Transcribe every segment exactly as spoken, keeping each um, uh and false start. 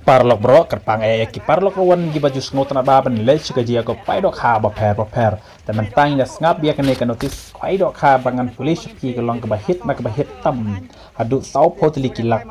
Paralok baroh, kyrpang eh ïa ki paralok rawan kiba ju sngewtynnat bha ban leit sha ka jingïakob khwai dohkha bapher bapher. Te mynta ngin ïa sngap ïa kane ka notis khwai dohkha ba ngan pule sha phi, ka long kaba hit na kaba hit tam. Haduh sawphew tylli ki lak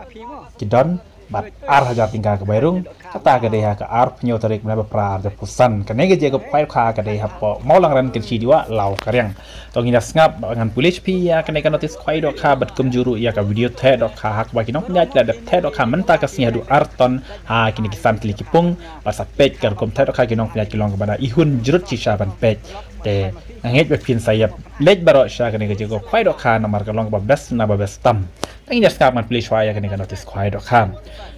ki don bad ar hajar tyngka ka bai rung. Kata ka dei ha ka arphew hynñiew tarik bnai ba phra arhajar arphew san. Kane ka jingïakob khwai dohkha ka dei hapoh Mawlangren, Kynshi Diwa, Lawkariang. To ngin ïa sngap, ngan pule sha phi ïa kane ka notis khwai dohkha bad kumjuh ruh ïa ka video theh dohkha ha kaba ki nongpynïaid ki la dep theh dohkha mynta ka sngi haduh ar ton ha kine ki san tylli ki pung. Bad sa peit ka rukom theh dohkha ki nongpynïaid ki long kaba da ihun jrut shisha ban peit. Te nga ngeit ba phin sa ïa leit baroh sha kane ka jingïakob khwai dohkha namar ka long kaba best na ba best tam. Te ngin ïa sngap, ngan pule shuwa ïa kane ka notis khwai dohkha.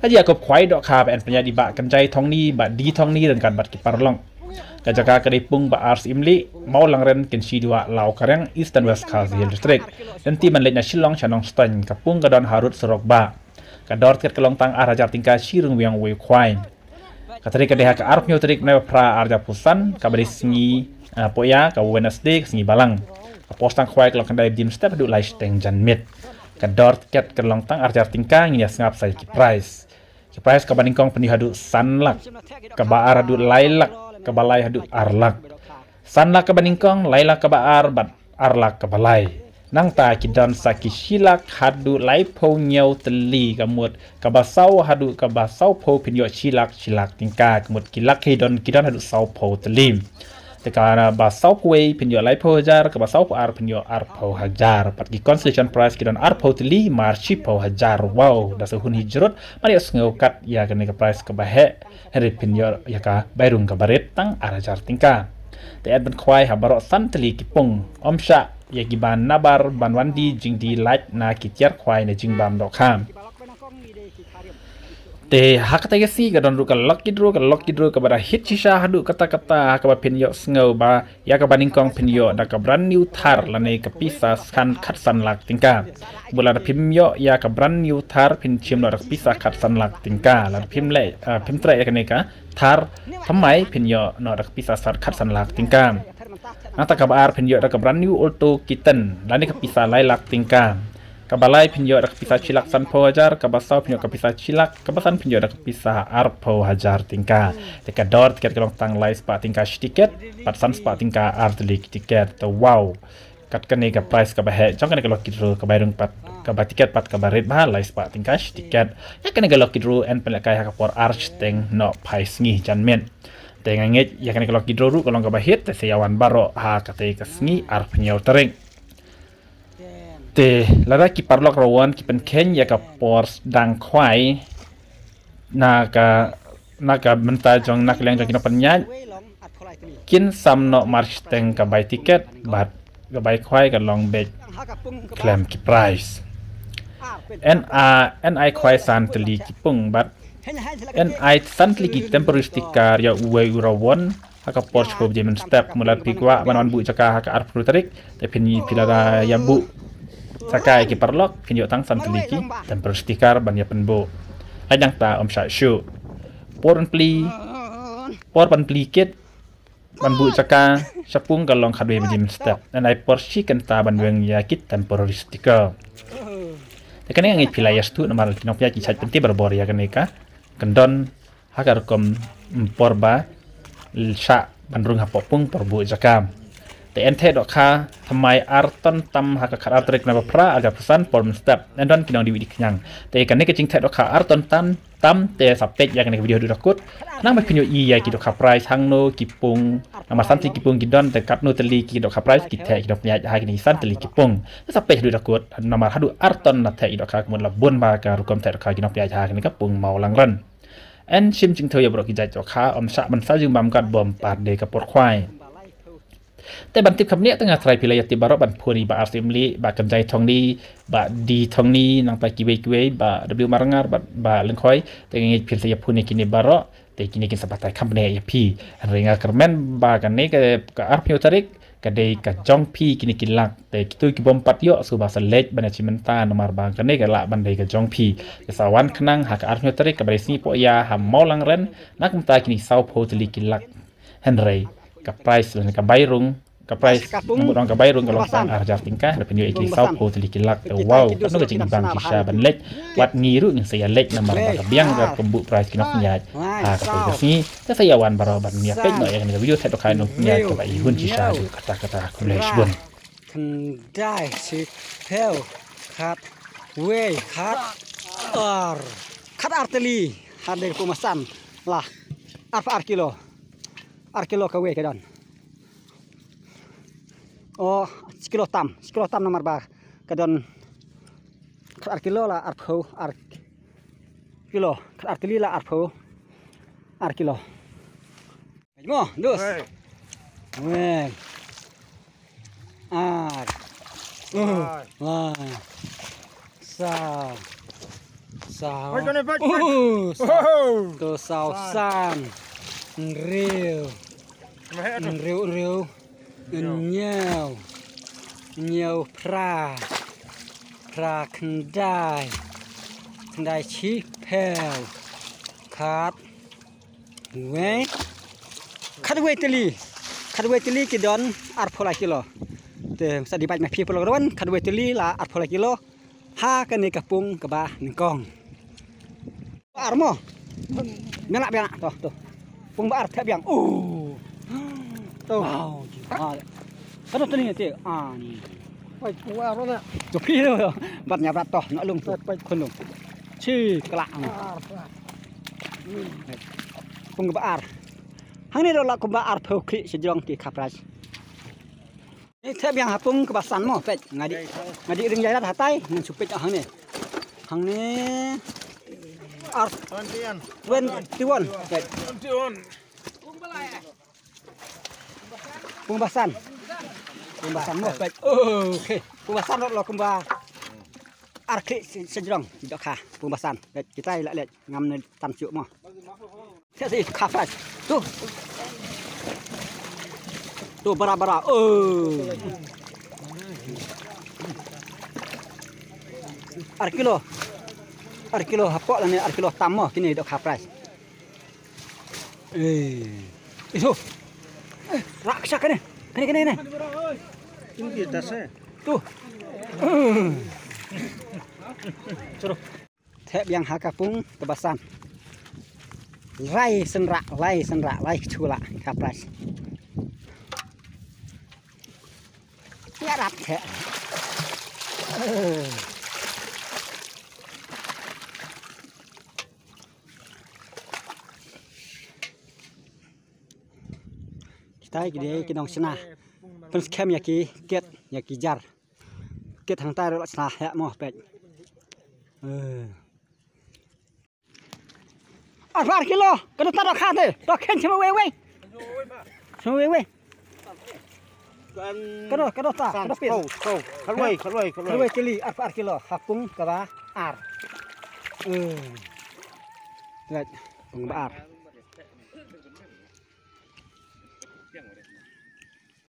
Ka jingïakob khwai dohkha ba yn pynïaid da i Bah Kynjai Thongni, Bah D Thongni ryngkat bad ki paralok. Ka jaka ka dei pung ba ar siem lieh, Mawlangren, Kynshi Diwa, Lawkariang, Eastern West Khasi Hills District. Lynti ban leit na Shillong sha Nongstoiñ, ka pung ka don harud surok bah. Ka dor tiket ka long tang ar hajar tyngka shi ryngwiang uwei u khwai. Ka tarik ka dei ha ka arphew hynñiew tarik bnai ba phra arhajar arphew san, kaba dei sngi, ah, Poh Ïa, ka Wednesday, ka sngi Balang. Ka por sdang khwai ka long khyndai baje mynstep haduh lai shiteng janmiet. Ka dor tiket ka long tang ar hajar tyngka. Ngin ïa sngap sa ïa ki prize. Ki prize, kaba nyngkong pynïoh haduh san lak, kaba ar haduh lai lak, kaba lai haduh ar lak. San lak kaba nyngkong, lai lak kaba ar bad ar lak kaba lai. Nangta ki don sa ki shi lak haduh laiphew hynñiew tylli, ka mut kaba saw haduh kaba sawphew pynïoh shi lak, shi lak tyngka, ka mut ki lak ki don, ki don haduh sawphew tylli. Te kaba sawphew wei pynïoh laiphew hajar, kaba sawphew ar pynïoh arphew hajar. Bad ki consolation prize ki don arphew tylli, mar shiphew hajar. Wow, da sa hun hi jrut, mar ïohsngew kat ïa kane ka prize kaba heh. Hynrei pynïoh ïa ka bai rung kaba rit tang ar hajar tyngka. Te ïa ban khwai ha baroh san tylli ki pung. Ym shah ïa kiba nabar ban wan die jingdie lait na ki tiar khwai ne jingbam dohkha. Te ha kata ka sngi ka don ruh ka lucky draw, ka lucky draw kaba da hit shisha haduh katta katta, ha kaba phin ïohsngew ba ïa kaba nyngkong phin ïoh da ka brand new Thar lane ka pisa san, khatsan lak tyngka. Bad lada phim ïoh ïa ka brand new Thar phin shim noh da ka pisa khatsan lak tyngka. Lada phim leh, ah, phim treh ïa kane ka Thar thymmai phin ïoh noh da ka pisa san, khatsan lak tyngka. Nangta kaba ar phin ïoh da ka brand new Alto K ten lane ka pisa lai lak tyngka. Kaba lai phin ïoh da ka pisa shi lak sanphew hajar, kaba saw phin ïoh ka pisa shi lak, kaba san phin ïoh da ka pisa arphew hajar tyngka. Te ka dor tiket ka long tang lai spah tyngka shi tiket, bad san spah tyngka ar tylli ki tiket. Te wow. Kat kane ka prize kaba heh jong kane ka lucky draw, ka bai rung pat, kaba tiket pat kaba rit bha, lai spah tyngka shi tiket. Ïa kane ka lucky draw yn pynlehkai ha ka por ar shiteng nohphai sngi janmiet. Te nga ngeit ïa kane ka lucky draw ruh ka long kaba hit, te sa ïa wan baroh ha katei ka sngi arphew hynñiew tarik. Te lada ki paralok rawan ki pynkheiñ ïa ka por sdang khwai na ka, na ka bynta jong, na ka liang jong ki nongpynïaid, kin sam noh mar shiteng ka bai tiket bad ka bai khwai ka long beit khlem ki prize. Yn ai, yn ai khwai san tylli ki pung bad yn ai san tylli ki temporary sticker ïa uwei u rawan ha ka por shiphew baje mynstep. Mut lada phi kwah ban wan buh jaka ha ka arphew tarik, te phin, phi lada ïa buh jaka ïa ki paralok, phin ïoh tang san tylli ki temporary sticker ban ïa pynbuh. Lait nangta ym shah shuh. Por ban plie, por ban plie kit ban buh jaka sha pung ka long khatwei baje mynstep. Yn ai por shi kynta ban weng ïa ki temporary sticker. Te kane nga ngeit phi la ïa sngewthuh namar ki nongpynïaid ki shait pynthikna barabor ïa kane ka kyndon ha ka rukom, mm, por ba shah ban rung hapoh pung por buh jaka. Te yn theh dohkha thymmai ar ton tam ha ka khatar tarik bnai ba phra arhajar arphew san por mynstep. Yn don ki nongdie wei die khñiang. Te kane ka jingtheh dohkha ar ton tam tam te sa peit ïa kane ka video haduh da kut. Khnang ba phin ïohi ïa ki dohkha prize hangno ki pung, namar san tylli ki pung ki don, te katno tylli ki dohkha prize ki theh ki nongpynïaid ha kine ki san tylli ki pung. Te sa peit haduh da kut namar haduh ar ton na theh ki dohkha, ka mut la bun bha ka rukom theh dohkha ki nongpynïaid ha kane ka pung Mawlangren. Yn shim jingthew ïa baroh ki jait dohkha, ym shah ban sa jingbam katba ym pat dei ka por khwai. Te ban tip kham bniah te nga tharai phi la ïa tip baroh ban phone ïa i Bah Arsim Lee, Bah Kynjai Thongni, Bah D Thongni, nangta kiwei kiwei, Bah W Marngar, Bah, Bah Lyngkhoi. Te nga ngeit phi sa ïa phone ïa kine baroh, te kine kin sa batai kham bniah ïa phi. Hynrei nga kyrmen ba kane ka, ka arphew tarik ka dei ka jong phi kine ki lak. Te kito ki bym pat ïoh shuh ba sa leit ban ïa shim bynta namar ba kane ka lah ban dei ka jong phi. Te sa wan khnang ha ka arphew tarik kaba dei sngi Poh Ïa ha Mawlangren na ka bynta kine sawphew tylli ki lak. Hynrei ka prize lane ka bai rung Ka prize, ka pung, mut ong ka bai rung ka long tang ar hajar tyngka, da pynïoh ïa ki saw phew tylli ki lak. Te wow, katno ka jingim bang ki sha ban leit. Wat ngi ruh ngin sa ïa leit namar ba ka biang ka pynbuh prize ki nongpynïaid ha kata ka sngi. Te sa ïa wan baroh ban ïa peit noh ïa kane ka video, thep noh ka nongpynïaid kaba i hun shisha ruh. Kata kata, khublei shibun. Khyndai, shiphew, khatwei, khatar, khatar tylli. Hadien ka pung ba san la arphew ar kilo. Ar kilo kawei ka don. Oh, shi kilo tam, shi kilo tam namar ba ka don khatar kilo la arphew ar kilo, khatar tylli la arphew ar kilo. Mo, dus. Wei. Ar. Uh, lai. Saw. Saw. Peit kane, peit, peit. Uh, saw. Wow. To saw san. Hynriew. Hynriew, hynriew. Hynñiew. Hynñiew phra. Phra khyndai. Khyndai shiphew. Khatwei. Khatwei tylli. Khatwei tylli ki don arphew lai kilo. Te sa dei bad ma phi pynlong ruan, khatwei tylli la arphew lai kilo. Ha kane ka pung kaba nyngkong. Ar mo. Biang lah, biang lah. To, to. Pung ba ar thep biang. Oh. To. Wow, jihad. Kano tani te? Ah, ni. Peit, pung ba ar na. To phi lo. Bat nya bat to, na lung to. Peit, peit. Khun lung. Chi, kelak. Ar, ar. Pung ba ar. Hangne dei la kumba arphew khlieh sha jrong ki khaprai. Ni thep biang ha pung kaba san mo, peit. Nga dei, nga dei ring jairat hatai, ngan shu peit hangne. Hangne. Ar. Twenty one. Twenty one. Peit. Twenty one. Pung ba san. Pung ba san mo, peit. Okay. Pung ba san lo kumba ar khlieh sha jrong. Dohkha. Pung ba san. Peit, kita ïa la leit. Ngam ne tam shuh mo. Sa si khaprai. Tu. Tu bara bara. Oh. Ar kilo. Ar kilo hapoh lane ar kilo tam mo kine dohkha prize. Eh. Isu. Eh, rak sha kane. Kane, kane, kane. Tu. Suruh. Thep biang ha ka pung kaba san. Lai shen rah, lai shen rah, lai kchu lah ka prize. Ïa rap thep. Kita ki dei ki nongshna. Pynskhem ïa ki kit, ïa ki jar. Kit hangtai ruh la shna heh mo peit. Eh. Arphew ar kilo, ka dei ta dohkha te. To khein shim wei wei. Shim wei wei. Ka dei, ka dei ta, ka dei pin. Khatwei, khatwei, khatwei. Khatwei tylli, arphew ar kilo, ha pung kaba ar. Eh. Right, pung kaba ar.